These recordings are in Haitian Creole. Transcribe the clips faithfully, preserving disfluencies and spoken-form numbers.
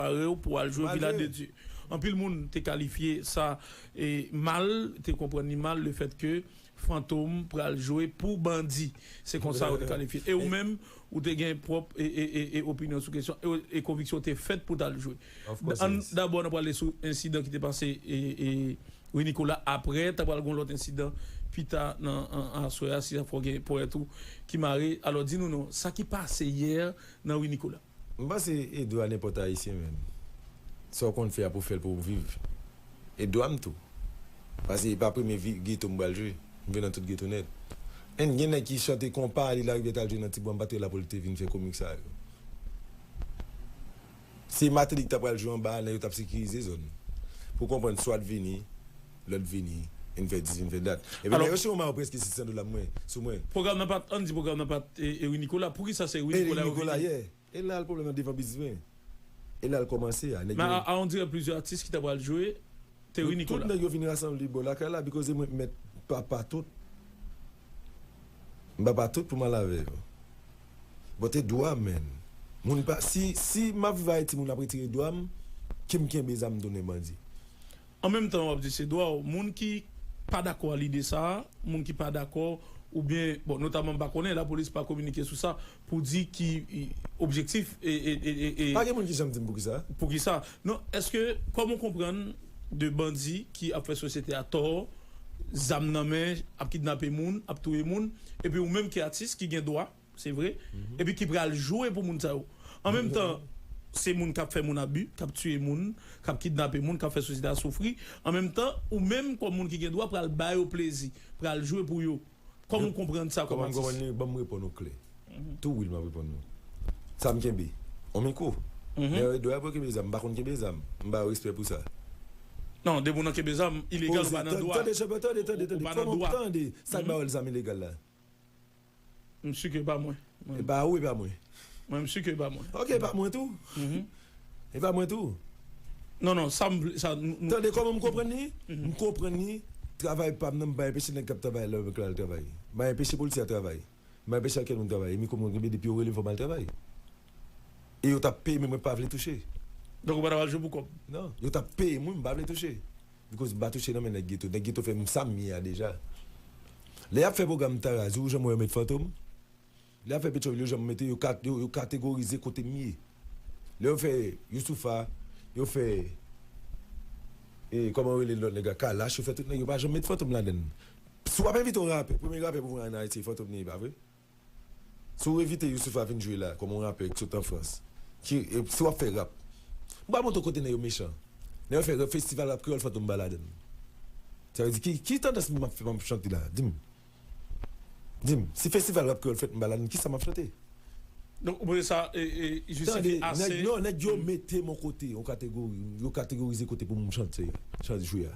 Prepare w pou al jwe Villa de Dieu. Anpil moun te kalifye sa e mal, te konprann li mal, le fèt ke Fantom pral jwe pou bandi. Se konsa yo te kalifye. E ou menm, ou te gen pwòp e, e, e, e opinyon sou kesyon, e, e konviksyon te fèt pou t al jwe. Ann, dabò, n ap prale sou ensidan ki te pase e, e, Rue Nicolas. Apre, ta pral gen yon lòt ensidan pita nan an, an aswè a, si sa fò gen ponyèt ou ki mare. Alò, di nou non, sa ki pase yè nan Rue Nicolas? M panse e dwa nenpòt ayisyen, menm. Sa w konn fè a pou fè l pou w viv. E dwa m tou. Paske e pa premye vi-, geto m pral jwe. M jwe nan tout geto nèt. Enn, gen nèg ki chante konpa, li larive t al jwe nan Tibwa, m pa t wè l apre l te vin fè komik sa yo. Se Matelly ki t ap pral jwe anba a, nèg yo t ap sekirize zòn. Pou konprann, swa t vini, lòt vini, vin fè dis, vin fè dat. Epi nèg yo chire yon mayo prèske sis san dola mwen, sou mwen. Pwogram nan pa t, ann di pwogram nan pa t, e, e Rue Nicolas. Poukisa se Rue Nicolas yo vini? E la l pwoblèm nan devan bizwen. E la l kòmanse a. Men a, a, on dirè plizyè atis ki ta pral jwe, te Rue Nicolas. Tout nèg yo vin rasanble bò lakay la, because mwen mèt papa tout. M papa tout pou m al avè yo. But e dwa m, man. Moun pa, si, si m ap viv Ayiti, moun ap retire dwa m, ke m kenbe zam tounen bandi. An menm tan, w ap di se dwa w. Moun ki pa dakò a lide sa a, moun ki pa dakò, oubyen, bon, notaman, m pa konnen, lapolis pa kominike sou sa, pou di ki, i, objektif, e, e, e, e, e. Pa gen moun ki janm di m poukisa. Poukisa? Non, èske, kòman w konprann de bandi ki ap fè sosyete a tò, zam nan men, ap kidnape moun, ap touye moun, epi ou menm ki atis, ki gen dwa, se vre, epi ki pral jwe pou moun sa yo. An menm tan, se moun k ap fè moun abi, k ap tiye moun, k ap kidnape moun, k ap fè sosyete a soufri. An menm tan, ou menm kòm moun ki gen dwa pral ba yo plezi, pral jwe pou yo. Kòman w konprann sa kòm atis? Kòman m konprann li? Ban m reponn ou klè. Tou wi, m ap reponn ou. Sa m kenbe? On mikwo. Men dwa pou kenbe zam, m pa konn kenbe zam. M ba yo respè pou sa. Non, depi w nan kenbe zam, ilegal, ou pa nan dwa. Tande, chanpyon, tande, tande, tande. Kòman w tande sa k ba yo zam ilegal la? M si ke e pa mwen. E pa ou, e pa mwen. Mwen, m si ke e pa mwen. Ok, e pa mwen tou. E pa mwen tou. Non, non, sa m vle, sa, nou, nou. Tande kòman m konprann li? M konprann li, travay pa m nan, m pa enpeche nèg k ap travay la, nèg la al travay. M pa enpeche polisye a travay. M pa enpeche ankenn moun travay. E mi kòm mwen kenbe depi yo rele m fò m al travay. E yo t ap peye, men mwen pa vle touche. Donk, ou pa t ap al jwe pou kòb? Non, yo t ap peye m, wi, m pa vle touche. Because m pa touche nan men nèg geto. Nèg geto fè m sa m ye a deja. Lè y ap fè pwogram Tara, di w jan mwen yo met Fantom. Lè y ap fè Petyonvil, yo janm mete, yo kat-, yo, yo kategorize kote m ye. Lè yo fè Youssoupha, yo fè, e, kòman yo rele lòt nèg la, Kalash, yo fè tout nèg, yo pa janm met Fantom ladann. Si w ap envite yon rapè, premye rapè pou mwen ann Ayiti, se Fantom li ye, pa vre? Si w envite Youssoupha vin jwe la, kòm yon rapè ki sot an Frans, ki, e, si w ap fè rap, m pral montre w kote nèg yo mechan. Nèg yo fè festival rap kreyòl, Fantom pa ladann. Sa vle di, ki, ki tandans m ap fè, m ap chante la? Di m. Di m, si festival rap kreyòl fèt, m pa ladann, kisa m ap chante? Donk, ou panse sa, e, e, jistifye ase? Tande, nèg, non, nèg yo mete m yon kote, yon kategori, yo kategorize kote pou m chante, chante jwe a.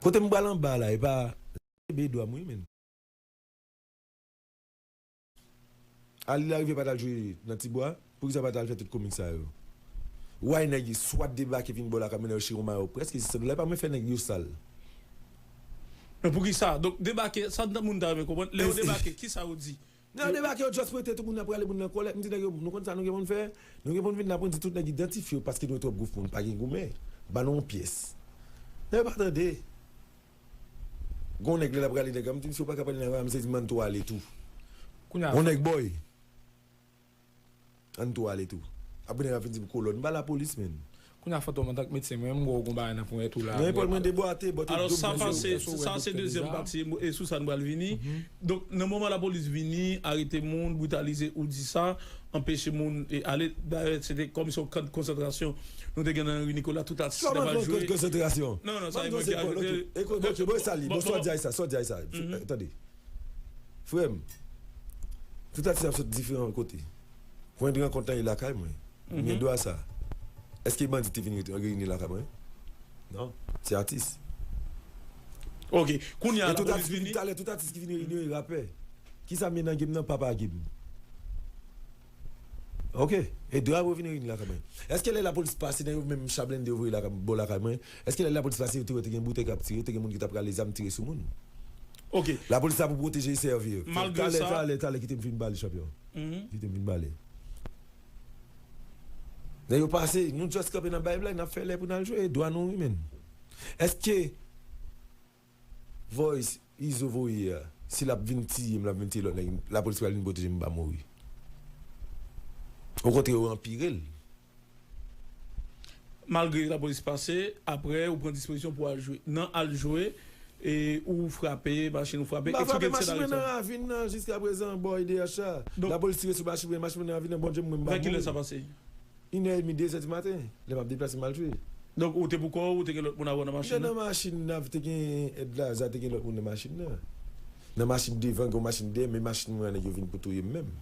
Kote m pral anba la, e pa, kenbe dwa m, wi, menn. Ali Larivière pa t al jwe nan Tibwa, poukisa pa t al fè tout komik sa yo? Why nèg yo swa debake vin bò lakay mwen, yo chire yon mayo prèske sis san dola, e pa mwen fè nèg yo sal. Men poukisa? Donk, debake, sa moun ta renmen konprann, lè yo debake, kisa yo di? Lè yo debake, yo just prete tout moun ap prale, moun nan kòlè. M di nèg yo, nou konn sa nou gen pou n fè? Nou gen pou n vin la pou n di tout nèg idantifye yo paske nou twòp gwo moun, pa gen goumen. Ban nou yon pyès. Nèg yo pa tande. Gon nèg lè l ap rale nèg la, m di, "Misye, ou pa ka pale nan rale, misye di m ann tou ale tou." Kounye a, yon nèg boy. Ann tou ale tou. Apre nèg la fin di m kolòn, m pa lapolis, menn. Kounye a, Fantom, antank medsen, mwen menm, m wè w gon bagay nan ponyèt ou la. Nan epòl mwen debwate, bòt. Alò, sa pase, sa se dezyèm pati, e sou sa nou pral vini. Donk, nan moman lapolis vini, arete moun, britalize, ou di sa, anpeche moun, e, ale. Dayè, se te kòmsi yon kan de konsantrasyon nou te gen nan Rue Nicolas, tout atis ki t ap al jwe. Kòman yon kan de konsantrasyon? Non, non, sa e mwen ki ajoute. Bon, sa li, bon, sa w di a sa, sa w di a sa. Tande. Frè m, tout atis ap sot diferan kote. Pwen de rankont lan e lakay mwen. M gen dwa sa. Èske bandi te vin reyini lakay mwen? Non. Se atis. Ok. Kounye a, lapolis vini. Talè, tout atis ki vini reyini yo e rapè. Kisa m ye nan game nan? Papa game. Ok. E dwa pou vin reyini lakay mwen. Èske lè lapolis pase nan yo menm cha blende yo voye lakay, bò lakay mwen? Èske lè lapolis pase yo te wè te gen boutèy k ap tire, te gen moun ki t ap rale zam tire sou moun? Ok. Lapolis la pou pwoteje e sèvi. Malgre sa. Talè, talè, talè, kite m fin pale, chanpyon. Kite m fin pale. Nèg yo pase, nou just kanpe nan bay blag, n ap fè lè pou n al jwe, dwa nou wi, menn. Èske voice Izo voye a, si l ap vin tiye m, l ap vin tiye lòt nèg, lapolis pral vin pwoteje m, m pa mouri? Okontrè, yo anpire l. Malgre lapolis pase, apre ou pran dispozisyon pou al jwe. Nan al jwe, e ou frape, machin ou frape. M pa frape machin mwen nan ravin nan jiskaprezan, bò E D H la. Lapolis tire sou machin mwen, machin mwen nan ravin nan, Bondye mwen m pa mouri. Vè kilè sa pase? Inè edmi, dezè di maten, lè m ap deplase m al jwe. Donk ou te pou kò w, ou te gen lòt moun avè w nan machin nan? M te nan machin nan, te gen èd la, te gen lòt moun nan machin nan. Nan machin devan, gen yon machin dèyè, men machin mwen an, nèg yo vin pou touye m menm.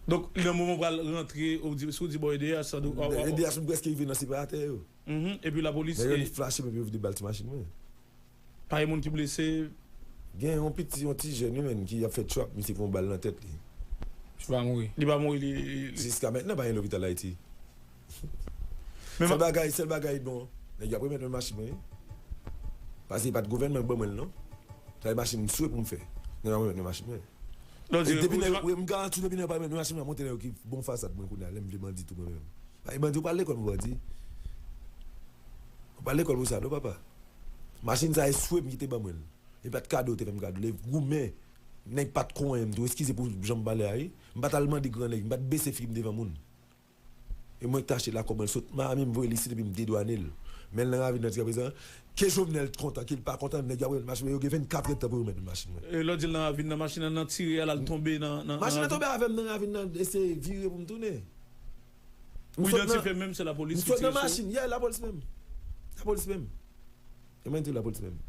Donk nan moman w pral rantre, ou di, si w di bò E D H, sa dwe. E D H, m prèske rive nan separatè yo. Mhm, epi lapolis. Nèg yo vin flache m epi yo vide bal ti machin mwen. Pa gen moun ki blese? Gen yon piti, yon ti jèn wi, menn, ki ap fè trap, misye pran bal nan tèt li. Li pa mouri? Li pa mouri, li. Jiska mentnan pa gen lopital Ayiti. Sèl bagay, sèl bagay, bon, nèg yo ap remèt mwen machin mwen wi. Paske e pa t gouvènman k ban mwen l non. Sa se machin m swe pou m fè. Nèg yo ap remèt mwen machin mwen. Depi nèg yo, m garanti w, depi nèg yo pa remèt mwen machin mwen, montre nèg yo ki bon fasad mwen kounye a, lè m vle bandi tou mwen menm. Paske bandi, ou pa al lekòl pou bandi. Ou pa al lekòl pou sa non, papa. Machin sa, e swe m ki te ban mwen l. E pa t kado yo te fè m kado l, e goumen. Nèg pa t konyen m tou, eskize pou jan m pale a wi. M pa t al mande gran nèg, m pa t bese figi m devan moun. E mwen k te achte l ak kòb mwen, l sot Miami, m voye l isit epi m dedwane l. Men l nan ravin nan jiskaprezan, ke Jovenel kontan, ke l pa kontan, nèg yo ap remèt machin mwen, yo gen vennkat èdtan pou yo remèt mwen machin mwen. E lè w di l nan ravin nan, machin nan nan tire a, l al tonbe nan, nan, nan ravin. Machin nan tonbe avè m nan ravin nan, eseye vire pou m tounen. Ou idantifye menm se lapolis ki tire sou ou? M sot nan machin, yeah, lapolis menm. Lapolis menm. E mwen di w lapolis menm.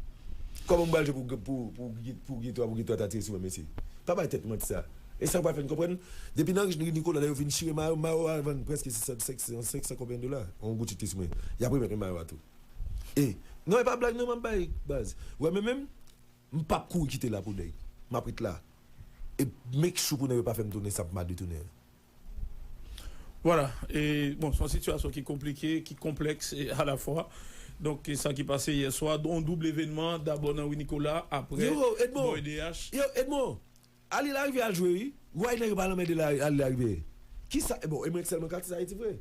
Kòman m pral jwe pou, pou, pou, pou Guito a, pou Guito a ta tire sou mwen, mesye? Pa bay tèt manti sa. E sa w pral fè n konprann? Depi nan ri Nicolas, lè yo vin chire mayo, mayo a vann prèske senk san, senk san konbyen dola. Yon gout chite sou mwen. Y ap remèt mwen mayo a tou. E, non, e pa blag non, m ap bay baz. Ou wè, men menm, m p ap kouri kite la pou nèg. M ap ret la. E make sure pou nèg yo pa fè m tounen sa m pa dwe tounen an. Vwala, e, bon, se yon sitiyasyon ki konplike, ki konplèks e alafwa. Donk, e sa ki pase yè swa, yon doub evènman, dabò nan ri Nicolas, apre bò E D H. Yo, Edmond, Ali la rive al jwe, wi. Why nèg yo pa anmède la, Ali la rive? Kisa, bon, e mwen sèlman k atis Ayiti vre.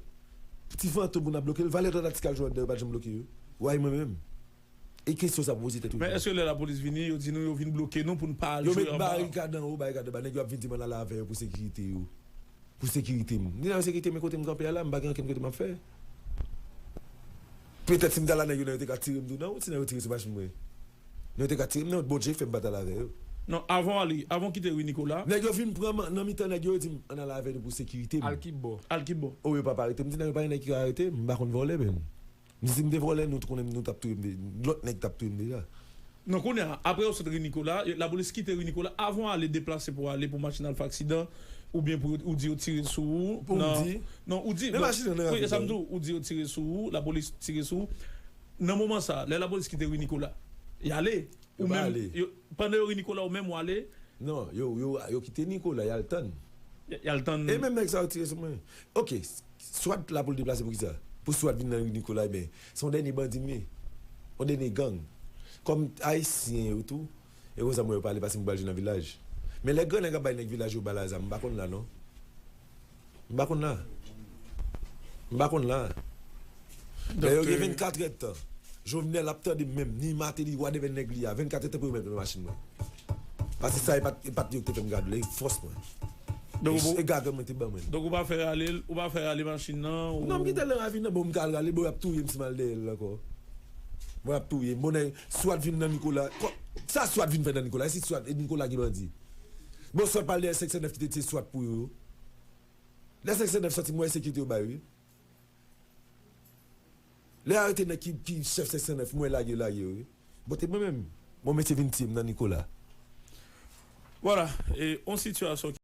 Ti fantom pou n ap bloke l, valè lòt atis k al jwe anndan yo pa t janm bloke yo. Why mwen menm? E kesyon sa pou poze tèt ou. Men èske lè lapolis vini, yo di nou yo vin bloke nou pou n pa al jwe anba? Yo met barikad anwo, barikad anba, nèg yo ap vin di m ann al avè yo pou sekirite yo. Pou sekirite m. M di nan yo sekirite m, men kote m kanpe a la, m pa gen ankenn kote m ap fè. Petèt si m t al la, nèg yo nan yo te ka tire m tou nan wout, si nan yo tire sou machin mwen. Nan yo te ka tire m nan wout, Bondye fè m pa t al avè yo. Non, avan w ale, avan w kite ri Nicolas. Nèg yo vin pran m nan mitan nèg yo, yo di m ann al avè nou pou sekirite m. Al ki bò? Al ki bò? O, yo pa pa arete m, m di nan yo pa gen nèg ki ka arete m, m pa konn vòlè menm. Si m te vòlè, nou t konnen nou t ap touye m, lòt nèg t ap touye m deja. Non, kounye a, apre yo sot ri Nicolas, lapolis kite ri Nicolas, avan w ale deplase pou w ale pou machin al fè aksidan, oubyen pou ou di yo tire sou ou. Pou m di? Non, ou di. Men machin nan ravin nan. Wi, e sa m di w, ou di yo tire sou ou, lapolis tire sou ou. Nan moman sa, lè lapolis kite ri Nicolas, y ale. Ou menm, pandan yo ri Nicolas, ou menm w ale. Non, yo, yo, yo kite Nicolas, y al tann. Y al tann. E menm nèg sa yo tire sou mwen. Ok, swat la pou l deplase pou kisa? Pou swat vin nan ri Nicolas, ebyen, se yon dènye bandi m ye. Yon dènye gang. Kòm ayisyen yo tou, e konsa mwen yo pale paske m pral jwe nan vilaj. Men lè gran nèg ap bay nèg vilaj yo bal a zam, m pa konn la non. M pa konn la. M pa konn la. Lè yo gen vennkat èdtan. Jovenel ap tande m menm, ni Martelly, whatever nèg li a, vennkat èdtan pou yo mèt nan machin mwen. Paske sa e pa t, e pa t yo ki te fè m gade l, e fòs mwen. Donk ou, e gagan mwen te ban mwen. Donk ou pa fè rale l, ou pa fè rale machin nan, ou... Non, m kite l nan ravin nan, bon, m ka al rale, bon, y ap touye m si m al dèyè l ankò. Bon, y ap touye m. Bon, nèg, swat vin nan Nicolas. Sa swat vin fè nan Nicolas? E si swat, e Nicolas ki bandi? Bon, swat pral dèyè senk san nèf ki te tiye swat pou yo. Lè senk san nèf sòti, m wè sekirite yo ba yo, wi. Lè yo arete nèg ki, ki chèf senk san nèf, m wè lage yo, lage yo, wi. Bon, te mwen menm. Bon, mesye vin tiye m nan Nicolas. Vwala, e, yon sitiyasyon ki